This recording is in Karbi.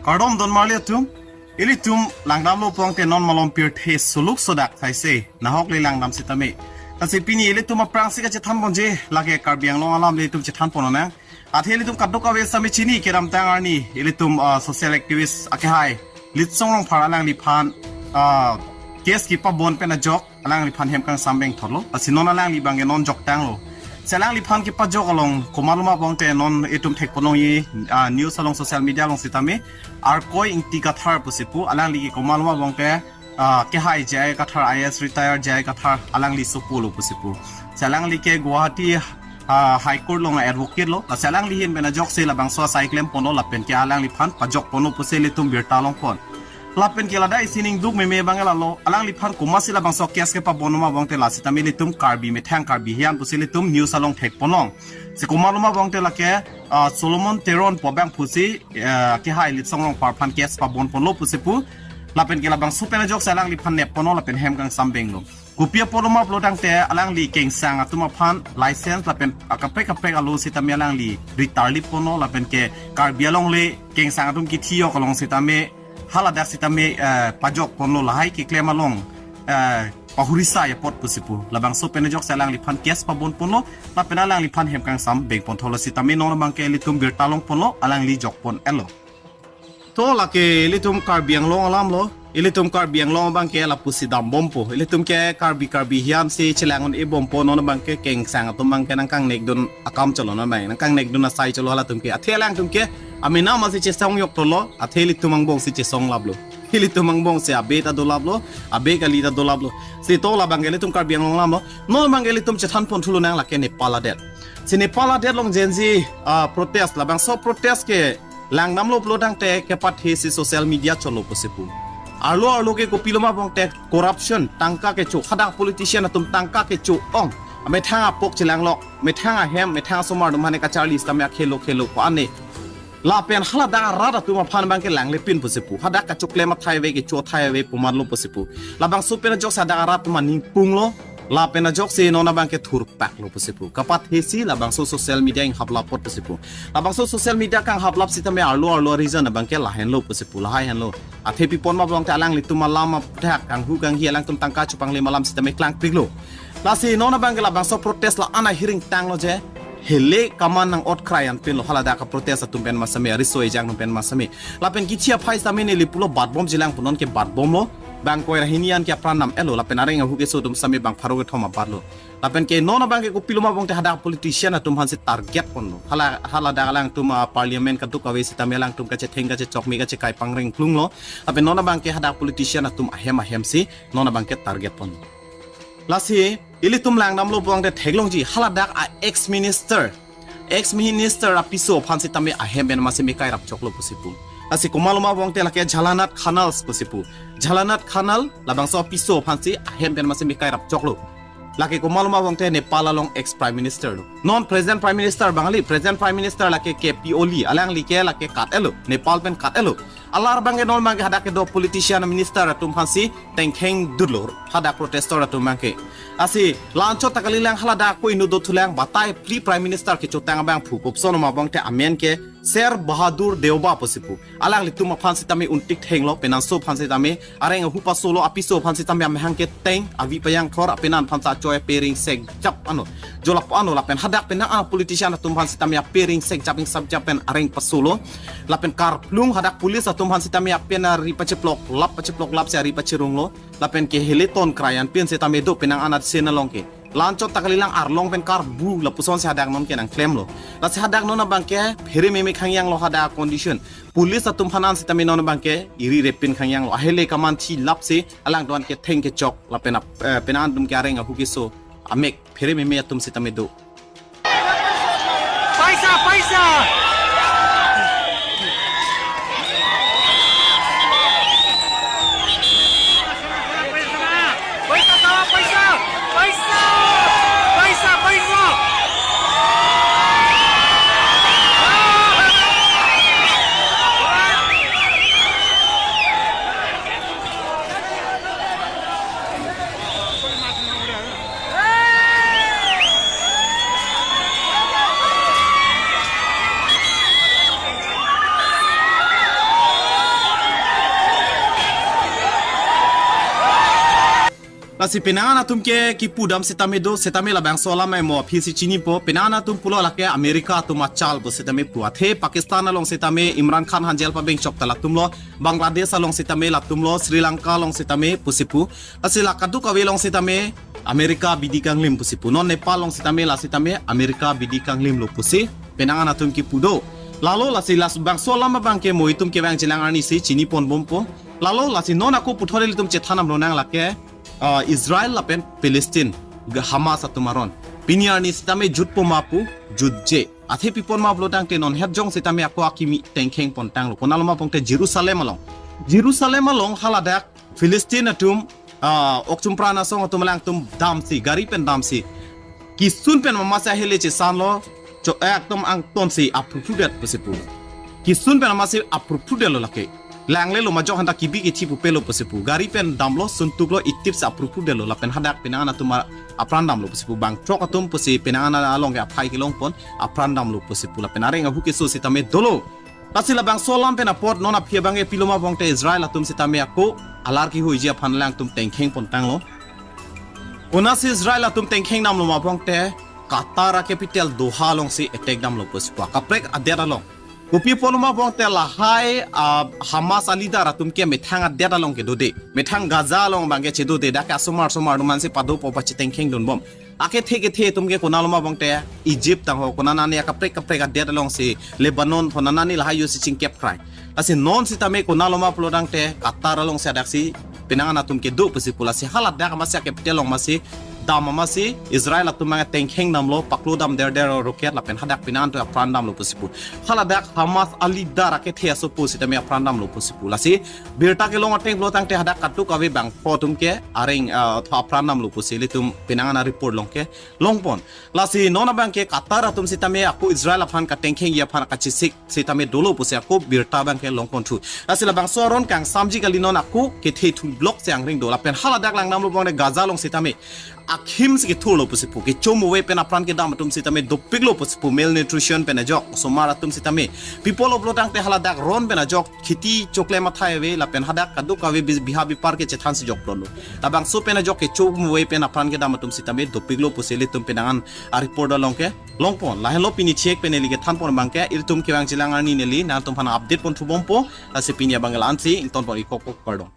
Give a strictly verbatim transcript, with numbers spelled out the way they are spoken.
Kardom don marli atum, ilitum langdamlo pulote non malom pirthe suluk sodak thaise, nahok le langdam sitame. Lasi pini ilitum aphrangsi kachethan ponji, lake Karbi Anglong alam ilitum chethan ponnang. Athe ilitum kadokave sitame chini kedamtang arni, ilitum, ah, social activist akehai Litsong Rongphar alangliphan, ah, case kepabon pen ajok alangliphan hem kangsam beng thotlo. Lasi non alangli abangke non joktanglo. Si alangliphan kepajok along komatlo ma pulote non itum thek ponlongji, ah, news along social media along sitame Arkoi Ingti Kathar pusi pu, alangli ke komatlo ma pulote, ah, kehai J I Kathar, I A S retired J I Kathar alangli sopo lo pusi pu. Si alangli ke Guwahati, ah, High Court along advocate lo. Lasi alangli ahin pen ajoksi labangso asai klem ponlo lapen ke alangliphan pajok ponlo pusi ilitum birta long pon. Lapen ke ladak isi ningduk meme abang lalo, alangliphan komatsi labangso case kepabon ma pulote la sitame ilitum Karbi methang Karbi hijan pusi ilitum news along thek ponlong. Si komatlo ma pulote lake, ah, Solomon Teron pu abangphu si, ah, kehai Litsong Rongphar aphan case pabon ponlo pusi pu. Lapen ke labangso pen ajoksi alangliphan nep ponlo lapen hem kangsam benglo. Kopi apotlo ma pulo tangte alangli kengsang atum aphan license lapen akaprek kaprek alo sitame alangli ritarlip ponlo lapen ke Karbi Anglong le kengsang atum kithi yok along sitame haladak sitame, eh, pajok ponlo lahai keklem along, eh, pahurisa apot pusi pu. Labangso pen ajoksi alangliphan case pabon ponlo, lapen alangliphan hem kangsam beng pon thotlo sitame non abangke ilitum birta long ponlo, alangli jok pon-etlo. To lake ilitum Karbi Anglong alam lo, ilitum Karbi Anglong abangke lapusi dambompo, ilitum ke Karbi Karbi hijan si chelang un-ebompo, non abangke kengsang atum abangke nangkangnekdun akam cholo, non abang nangkangnekdun asai cholo halatum ke. Athe alangtum ke amena masi chesong yok thotlo, athe ilitum angbong si chesong laplo. Ilitum angbong si abe ta dolaplo, abe kali ta dolaplo. Si to labangke ilitum Karbi Anglong alam lo, non abangke ilitum chethan pon thulonang lake Nepal adet. Si Nepal adet along Gen Z, ah, protest, labangso protest ke langdamlo pulo tangte kepathesi social media cholo pusi pu. Arlo arlo ke kopilo ma pulote corruption, tangka kecho, hadak politician atum tangka kecho-ong. Methang apok chelanglok, methang ahem, methang asomar atum aphan kacharli sitame akhelo khelo ko-an ne. Lapen haladak arat atum aphan abangke langlepin pusi pu. Hadak kachoklem athai ave, kecho athai ave pu manlo pusi pu. Labangso pen ajoksi hadak arat atum aning punglo. Lapen ajoksi non abangke thurpaklo pusi pu. Kapathesi labangso social media inghaplap apot pusi pu. Labangso social media kanghaplap sitame arlo arlo reason abangke lahenlo pusi pu, lahai henlo. Athe pi pon ma pulote alanglitum alam adak kanghu kanghi alangtum tangka chepanglim alam sitame klangpriklo. Lasi non abangke labangso protest la-an ahiring tanglo je. Hele kaman nang-ot krai an pinlo haladak aprotest atum pen masame, ariso ejang atum pen masame. Lapen kithi aphai sitame neli pulo batbomjilang pu, non ke batbomlo. Bang koira hini an ke apran nam-etlo, lapen areng ahu keso atum sitame bang pharo kethom abatlo. Lapen ke non abangke kopilo ma pulote hadak politician atum aphansi target ponlo. Hala, haladak alangtum, ah, parliament kadokave sitame alangtum kachetheng kachechokme kachekai pangreng klunglo. Lapen non abangke hadak politician atum ahem ahem si non abangke target ponlo. Lasi ilitum langdamlo pulote theklongji haladak a ex minister, ex minister apiso aphan sitame ahem pen masame kairap choklo pusi pu. Lasi komatlo ma pulote lake Jhalanath Khanal pusi pu. Jhalanath Khanal labangso apiso aphansi ahem pen masame kairap choklo. Lake komatlo ma pulote Nepal along ex prime minister lo. Non present prime minister abang kali, present prime minister lake K P Oli, alangli ke lake kat-etlo, Nepal pen kat-etlo. Alar abangke non abangke hadak kedo politician, minister atum aphansi tengkheng dutlo hadak protestor atum abangke. Lasi la-anchot ta kalilang, haladak ko inut dothulang, batai phli prime minister kechotang abangphu, kopuson ma pulote amen ke Sher Bahadur Deoba pusi pu. Alanglitum aphan sitame untik thenglo, penanso aphan sitame areng ahu pasolo, apiso aphan sitame amahang keteng, avi pajangthor, apenan aphan sa choi ape ringsek jap ano. Jolap ano lapen hadak penang a politician atum aphan sitame ape ringsek jap ingsap jap pen areng pasolo. Lapen karplung hadak police atum aphan sitame apen ari pacheplok lap, pacheplok lap si ari pacherunglo. Lapen ke hele ton krai an pen sitame do penang anat sen along ke. La-anchot ta kalilang arlong pen karbu lapusonsi hadak non ke nangklemlo. Lasi hadak non abangke phere meme khangjanglo hadak condition. Police atum aphan an sitame non abangke iri repin khangjanglo. Ahele kaman thi lap si alangtum an ketheng kechok lapen ap-, eh, penang atum ke areng ahu keso amek phere meme atum sitame do. Paisa, paisa! Paisa, paisa! Paisa! Paisa, paisa! Lasi penang an atum ke kipudam sitame do, sitame labangso alam amo aphi si chinipo, penang an atum pulo lake America atum achal pu sitame pu. Athe Pakistan along sitame Imran Khan hanjel pabeng chok ta latum lo, Bangladesh along sitame latum lo, Sri Lanka along sitame pusi pu. Lasi la kadokave along sitame America bidi kanglim pusi pu. Non Nepal along sitame la sitame America bidi kanglim lo pusi penang an atum kipu do. Lalo lasi labangso alam abang ke mo itum kevang jilang arni si chinipon bompo. Lalo lasi non ako puthot ilitum chethan damlonang lake, ah, Israel lapen Palestine, ga Hamas atum aron. Pini arni sitame jutpo ma pu, jutje. Athe pi pon ma pulo tangte non het jong sitame ako akimi tengkheng pon tanglo. Konat lo ma pu tangte Jerusalem along. Jerusalem along haladak Palestine atum, ah, okchum pran asong atum alangtum damsi, gari pen damsi. Kisun pen mama si ahele chesan lo, cho, eh, ekdom angton si aphruphu det pusi pu. Kisun pen mama si aphruphu det lo lake. Langle lo majok hanta kibi kithi pupe lo pusi pu. Gari pen damlo, suntuk lo, itip si aphruphu det lo, lapen hadak penang an atum a-, apran damlo pusi pu. Bang throk atum pusi penang an along ke aphai kelong pon, apran damlo pusi pu. Lapen areng ahu keso sitame dolo. Lasi labangso alam pen apot non aphi abang ke pilo ma pu tangte Israel atum sitame ako alar kihuiji aphan alangtum tengkheng pon tanglo. Konat si Israel atum tengkheng damlo ma pu tangte Qatar a capital Doha along si attack damlo pusi pu. Kaprek adet along. Kopi pulo ma pu tangte lahai, ah, Hamas a leader atum ke methang adet along kedo de. Methang Gaza along abang ke chedo de, dak ke asomar somar atum an si padopo pachitengkheng dun bom. Akethe kethe atum ke konat lo ma pu tangte Egypt tang ho, konat nani akaprek kaprek adet along si Lebanon ho, konat nani lahai yo si chingkep krai. Lasi non sitame konat lo ma pulo tangte Qatar along si hadak si penang an atum kedo pusi pu. Lasi haladak ama si a capital along ma si dam ama si Israel atum abang tengkheng damlo, paklo dam der der rocket lapen hadak penang an atum apran damlo pusi pu. Haladak Hamas a leader akethe asopo sitame apran damlo pusi pu. Lasi birta kelong ateng pulo tangte hadak kadokave bangpho atum ke areng, ah, tho apran damlo pusi ilitum penang an a report along kelong pon. Lasi non abang ke Qatar atum sitame ako Israel aphan katengkhengji aphan kachesik sitame dolo pusi ako birta abang kelong pon thu. Lasi labangso aron kangsamji kali, non ako kethe thu blok si angring do. Lapen haladak lang damlo pu tangte Gaza along sitame akhim si kethurlo pusi pu. Kecho muve pen apran kedam atum sitame dopiklo pusi pu, malnutrition pen ajok. Osomar atum sitame pi pulo pulo tangte haladak ron pen ajok kheti choklem athai ave, lapen hadak kadokave bi-, biha bipar ke chethan si joklo. Labangso pen ajok kecho muve pen apran kedam atum sitame dopiklo pusi ilitum penang an a report along kelong pon. Lahenlo pini chek pen neli kethan pon abang ke, ilitum kevang jilang arni neli nangtum aphan update pon thu bompo. Lasi pini abang la-an si ington pon ikok kok, kardom.